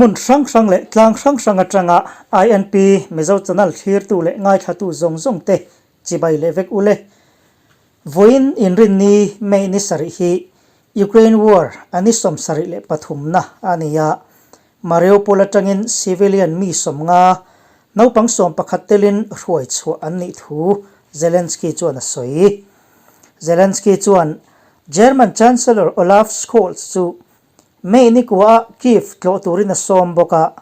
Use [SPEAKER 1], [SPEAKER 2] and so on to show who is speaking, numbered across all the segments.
[SPEAKER 1] Hmun hrang hrang leh tlang hrang hrang atanga INP Mizo Channel thlirtu leh ngaithlatu zawng zawng te chibai leh vek ule. Vawiin inrinni May ni sarih hi Ukraine War a ni 73 na a ni a, Mariupol atangin civilian mi 50, naupang 11 telin hruai chhuah an nih thu Zelensky chuan a sawi. Zelensky chuan German Chancellor Olaf Scholz chu May ni kuaah Kyiv tlawh turin a sawm bawk a,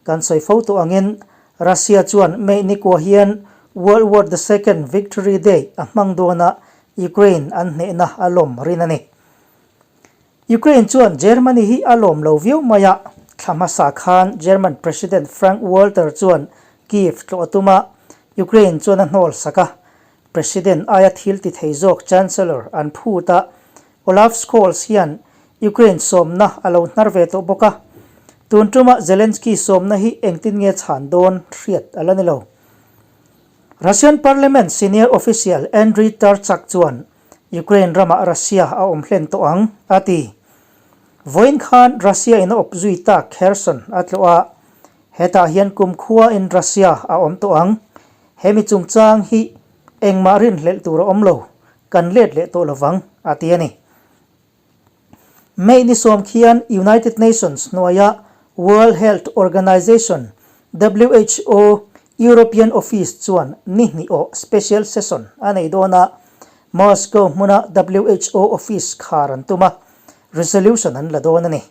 [SPEAKER 1] kan sawi fo tawh angin Russia chuan May ni kuah hian World War the Second Victory Day a hmang dawn a, Ukraine an hnehna a lawm rin a ni. Ukraine chuan Germany hi a lawm lo viau mai a, thla hmasa khan German President Frank Walter chuan Kyiv tlawh a tum a, Ukraine chuan a hnawl sak a, President aia thil ti thei zawk Chancellor an phut a, Olaf Scholz hian Ukraine sawmna a lo hnar ve tawh bawk a, tun tuma Zelensky sawmna hi engtin nge chhan dawn hriat a la ni lo. Russian Parliament senior official Andriy Turchak chuan Ukraine ramah Russia a awm hlen tawh ang, a ti. Vawiin khan Russia in a awp zui tak Kherson a tlawh a, hetah hian kumkhua in Russia a awm tawh ang. Hemi chungchang hi engmah rinhlelh tur a awm lo, kan let leh tawh lovang, a ti a ni. May ni sawm khian United Nations hnuaia World Health Organization, who, European Office chuan ni hnih awh special session a nei dawn a, Moscow hmuna who office khar an tum a, resolution an la dawn a ni.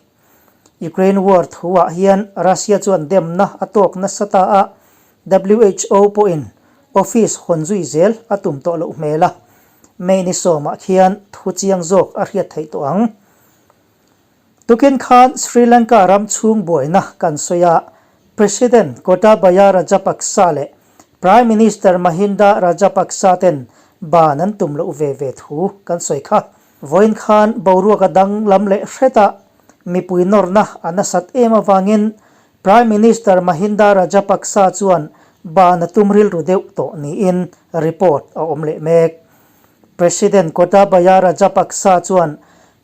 [SPEAKER 1] Ukraine war thuah hian Russia chuan demna a tawk nasa ta a, who pawhin office hawn zui zel a tum tawh loh hmel a, May ni sawmah khian thu chiang zawk a hriat theih tawh ang. Tukin khan Sri Lanka ram chhung buaina kan sawi a, President Gotabaya Rajapaksa leh Prime Minister Mahinda Rajapaksa ten ban an tum loh ve ve thu kan sawi kha. Vawiin khan boruak a danglam leh hret a, mipui nawrna a nasat em avangin Prime Minister Mahinda Rajapaksa chuan ban a tum rilru deuh tawh niin report a awm leh mek. President Gotabaya Rajapaksa chuan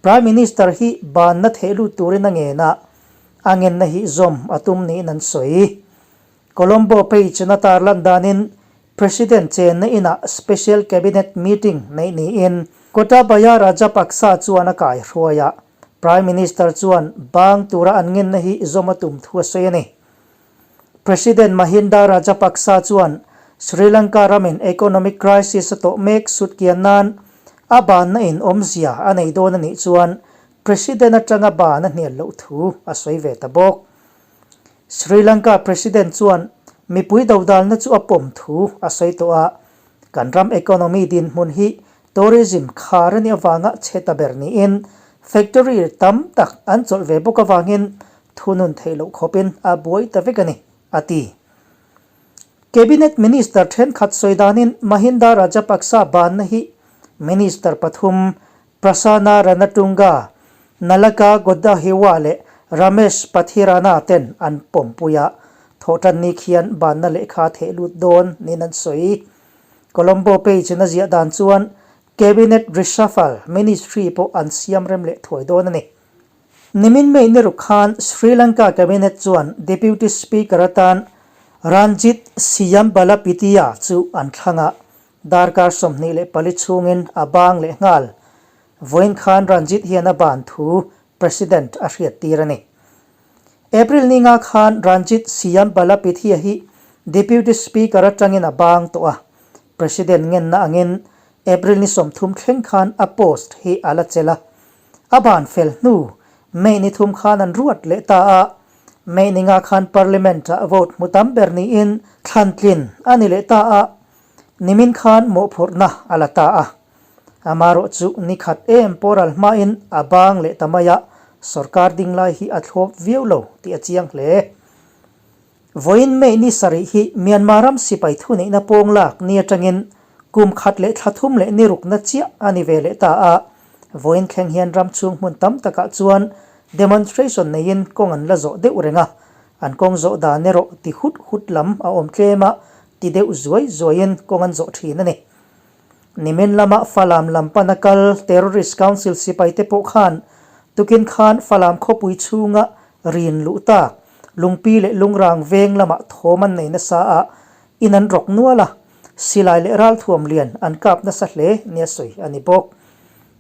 [SPEAKER 1] Prime Minister hi banna theh lut turin a ngen a, a ngenna hi zawm a tum niin an sawi. Colombo page na tarlan danin President chenna inah Special Cabinet Meeting neih niin Gotabaya Rajapaksa chuan a kaihruai a, Prime Minister chuan bang tura an ngenna hi zawm a tum thu a sawi a ni. President Mahinda Rajapaksa chuan Sri Lanka ramin economic crisis a tawh mek sut kian nan a banna in awmzia a nei dawn a nih chuan President atanga ban a hnial loh thu a sawi ve ta bawk. Sri Lanka President chuan mipui dodalna chu a pawm thu a sawi tawh a, kan ram economy dinhmun hi tourism khar a nih avanga chhe ta ber niin factory tam tak an chawlh ve bawk avangin thunun theih loh khawpin a buai ta vek a ni, a ti. Cabinet Minister thenkhat sawi danin Mahinda Rajapaksa banna hi Minister pathum Prasanna Ranatunga, Nalaka Godahewa leh Ramesh Pathirana ten an pawmpui a, thawhtan ni khian banna lehkha theh lut dawn niin an sawi. Colombo page in a ziah dan chuan Cabinet reshuffle ministry pawh an siam rem leh thuai dawn a ni. Nimin May ni ruk khan Sri Lanka Cabinet chuan Deputy Speaker atan Ranjith Siyambalapitiya chu an thlang a, Darkar 24 chhungin a bang leh nghal. Vawiin khan Ranjit hian a ban thu President a hriat tir a ni. April ni nga khan Ranjit Siyam Balapithia hi Deputy Speaker atangin a bang tawh a. President ngenna angin April ni 30 thleng khan a post hi a la chelh a. A ban fel hnu May ni thum khan an ruat leh ta a. May ni nga khan Parliament-ah vote hmu tam ber niin thlantlin a ni leh ta a. Nimin khan mawhphurhna a la ta a, amarawh chu ni khat em pawral hmain a bang leh ta mai a, sorkar ding lai hi a thlawp viau lo tih a chiang hle. Vawiin May ni sarih hi Myanmar ram sipai thuneihna pawng lak ni atangin kum khat leh thla thum leh ni rukna chiah a ni ve leh ta a, vawiin thleng hian ram chhung hmun tam takah chuan demonstration neiin kawng an la zawh deuh reng a, an kawng zawh dan erawh ti hut hut lam a awm tlem a, ti deuh zuai zuaiin kawng an zawh thin a ni. Nimin lama Falam lam pana kal Terrorist Council sipaite pawh khan tukin khan Falam khawpui chhunga rin luh tak Lungpi leh Lungrang veng lamah thawm an nei nasa a, in an rawk nual a, silai leh ralthuam lian an kap nasa hle nia sawi a ni bawk.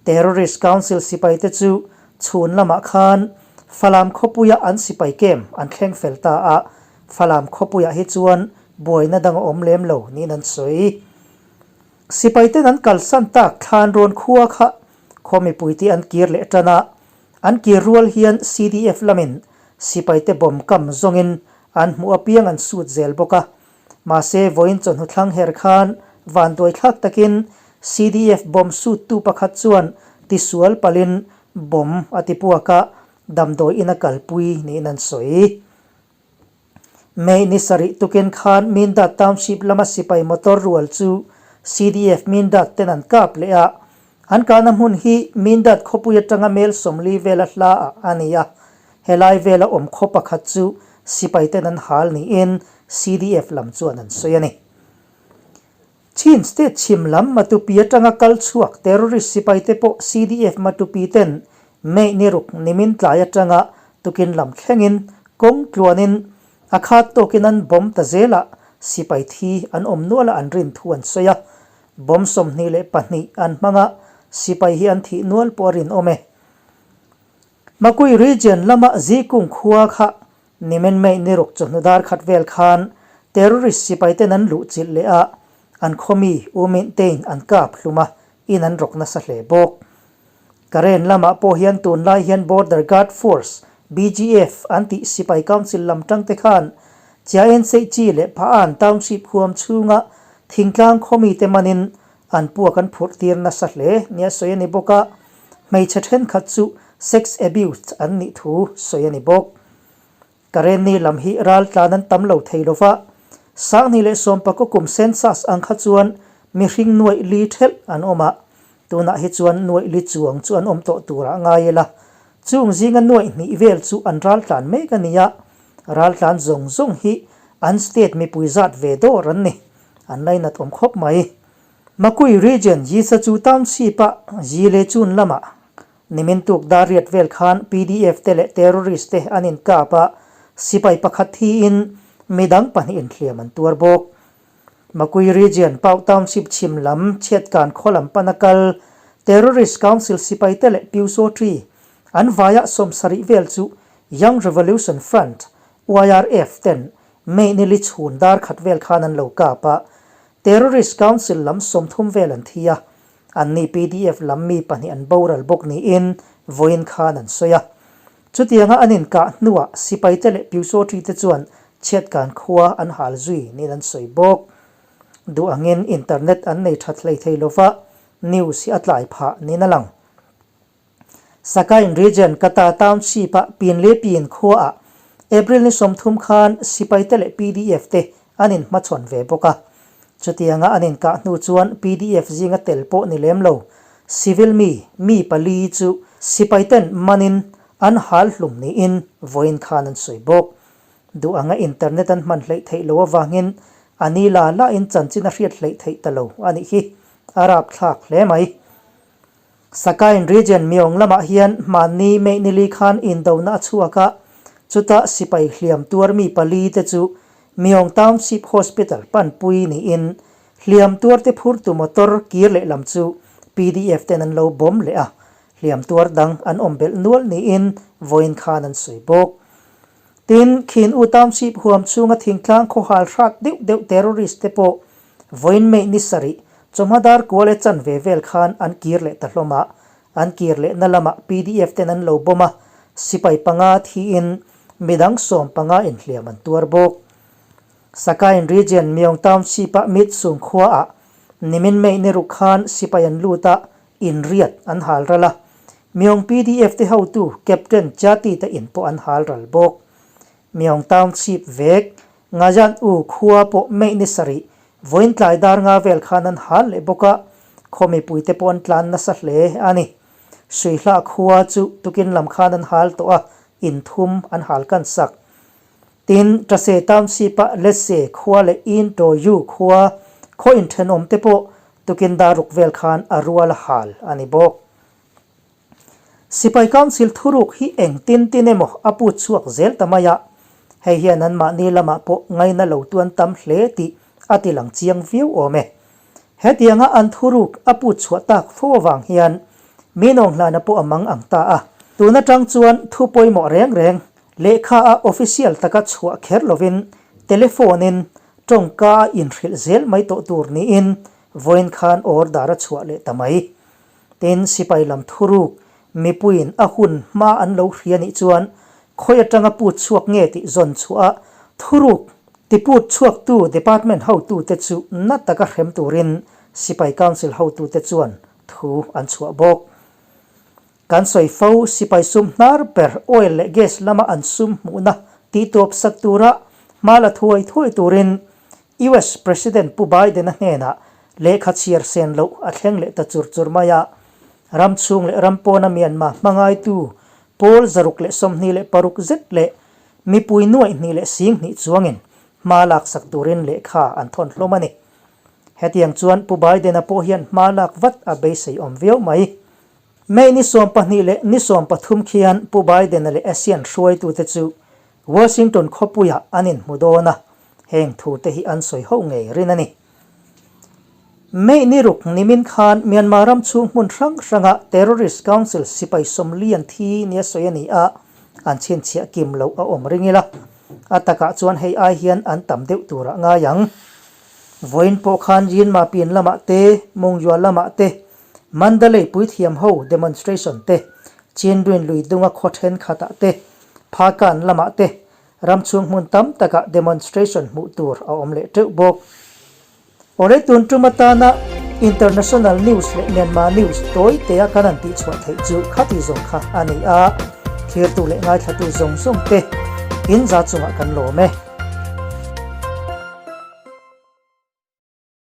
[SPEAKER 1] Terrorist Council sipaite chu chhun lamah khan Falam khawpuia an sipai kem an thleng fel ta a, Falam khawpuiah hi chuan buaina dang a awm lem lo niin an sawi. Sipaiten an kalsan tak thlan rawn khua kha khaw mipuite an kir leh tan a, an kir rual hian CDF lamin sipaite bawm kam zawngin an hmuh apiang an sut zel bawk a. Mahse, vawiin chawhnu thlang her khan vanduai thlak takin CDF bawm suttu pakhat chuan tisual palhin bawm a ti puak a, damdawi in a kalpui niin an sawi. May ni sarih tukin khan Mindat Township lama sipai motor rual chu CDF Mindat ten an kap leh a, an kahna hmun hi Mindat khawpui atanga mel 40 vela hla ah a ni a, helai vela awm khaw pakhat chu sipai ten an hal niin CDF lam chuan an sawi a ni. Chin State chhim lam Matupi atanga kal chhuak terrorist sipaite pawh CDF Matupi ten May ni ruk nimin tlai atanga tukin lam thlengin kawng tluanin a khat tawkin an bomb ta zelah sipai thi an awm nuala an rin thu an sawi a, bomb 22 an hmang a, sipai hi an thih nual pawh a rinawm e. Makui Region lama Zikung khua kha Nimin May ni ruk chawhnu dar khat vel khan terrorist sipai ten an luh chilh leh a, an khawmi U Mint tein an kap hlum a, in an rawk nasa hle bawk. Karen lamah pawh hian tunlai hian Border Guard Force, BGF, an tih sipai council lam tang te khan Chiaen Seihchi leh Phaan Township huam chhunga thingtlang khawmi te manin an puak an phurh tir nasa hle nia sawi a ni bawk a, hmeichhe thenkhat chu sex abuse an nih thu sawi a ni bawk. Karenni lam hi ral tlan an tam lo thei lova, 2019 kum census ang kha chuan mihring nuaih li thelh an awm a, tunah hi chuan nuaih li chuang chu an awm tawh turah ngai ila, chung zinga nuaih hnih vel chu an ral tlan mek a ni a, ral tlan zawng zawng hi an state mipui zat ve dawr an ni. An lainat awm khawp mai. Makui Region Yisachu Township-a Zile Chun lamah nimin tuk dar riat vel khan PDF te leh terrorist te an inkap a, sipai pakhat thiin midang pahnihin hliam an tuar bawk. Makui Region Pau Township chhim lam chhiatkan khaw lam pana kal Terrorist Council sipai te leh Pyusawṭi an vaiah 70 vel chu Young Revolution Front, YRF, ten May ni li chhun dar khat vel khan an lo kap a, Terrorist Council lam 30 vel an thi a, anni PDF lam mi pahnih an boral bawk niin vawiin khan an sawi a. Chutianga an inkah hnuah sipaite leh Pyusawṭi te chuan chhiatkan khua an hal zui niin an sawi bawk. Duh angin internet an nei that hlei thei lova, news hi a tlai phah niin a lang. Sakain Region Kata Township-a Pin leh Pin khuaah April ni 30 khan sipaite leh PDF te an inhmachhawn ve bawk a. Chutianga an inkah hnu chuan PDF zinga tel pawh ni lem lo civil mi mi pali chu sipaiten manin an hal hlum niin vawiin khan an sawi bawk. Duh anga internet an hman hleih theih loh avangin a ni la lahin chanchin a hriat hleih theih ta lo a nih hi. A rapthlak hle mai. Sakain Region Myong lamah hian hmanni May nili khan indona a chhuak a, chuta sipai hliam tuar mi pali te chu Myong Township Hospital panpui niin hliam tuar te phurtu motor kir leh lam chu PDF ten an lo bawm leh a, hliam tuar dang an awm belh nual niin vawiin khan an sawi bawk. Tin, Khin U Township huam chhunga thingtlang khawhal hrat deuh deuh terrorist te pawh Vawiin May ni sarih, chawhma dar kual e chan ve vel khan an kir leh ta hlawm a, an kir lehna lamah PDF ten an lo bawm a, sipai panga thiin midang 15 inhliam an tuar bawk. Sakain Region Myong Township-a Mitsung khuaah nimin May ni ruk khan sipai an lut a, inriat an hal ral a, Myong PDF te hotu Captain Chati te in pawh an hal ral bawk. Myong Township vek Ngajan U khua pawh May ni sarih, vawiin tlai dar nga vel khan an hal leh bawk a, khaw mipuite pawh an tlan nasa hle a ni. Suihla khua chu tukin lam khan an hal tawh a, in thum an hal kan sak. Tin, Tase Township-a Letse khua leh In To Yu khua khaw inthenawmte pawh tukin dar ruk vel khan a rual a hal a ni bawk. Sipai Council thuruk hi eng tin tin emaw a put chhuak zel ta mai a. Hei hian anmahni lamah pawh ngaina lo tuan tam hle tih a ti lang chiang viau awm e. Hetianga an thuruk a put chhuah tak fo avang hian min awnghlana pawh a mang ang ta a. Tun atang chuan thu pawimawh reng reng lehkha a official taka chhuah kher lovin telephone in tawngka a inhrilh zel mai tawh tur niin vawiin khan order a chhuah leh ta mai. Tin, sipai lam thuruk mipuiin a hun hma an lo hria nih chuan khawi atanga put chhuak nge tih zawn chhuah a thuruk tiput chhuaktu department hotute chu na taka hrem turin sipai council hotute chuan thu an chhuah bawk. Kan sawi fo, sipai sum hnar ber oil leh gas lama an sum hmuhna tihtawp sak tura hma la thuai thuai turin US President Pu Biden-a hnenah lehkha chhiar sen loh a thleng leh ta chur chur mai a. Ram chhung leh ram pawna Myanmar hmangaitu pawl 126 zet leh mipui nuaih hnih leh sing hnih chuangin hma laksak turin lehkha an thawn hlawm a ni. Hetiang chuan Pu Biden-a pawh hian hma lak vat a beisei awm viau mai. May ni 12 leh ni 13 khian Pu Biden-a leh ASEAN hruaitute chu Washington khawpuiah an inhmu dawn a, heng thute hi an sawi ho ngei rin a ni. May ni ruk nimin khan Myanmar ram chhung hmun hrang hranga Terrorist Council sipai sawmli an thi nia sawi a ni a, an chhinchhiah kim loh a awm ring ila, a takah chuan hei ai hian an tam deuh turah ngai ang. Vawiin pawh khan Yinma pin lamah te, Mungyua lamah te, Mandalay puithiam ho demonstration te, Chinduin lui dunga khaw thenkhatah te, Phakan lamah te, ram chhung hmun tam takah demonstration hmuh tur a awm leh teuh bawk. Awle tun tum atana International News leh Myanmar News tawi tea kan han tihchhuah theih chu khati zawng kha a ni a, thlirtu leh ngaithlatu zawng zawng te in za chungah kan lawm e.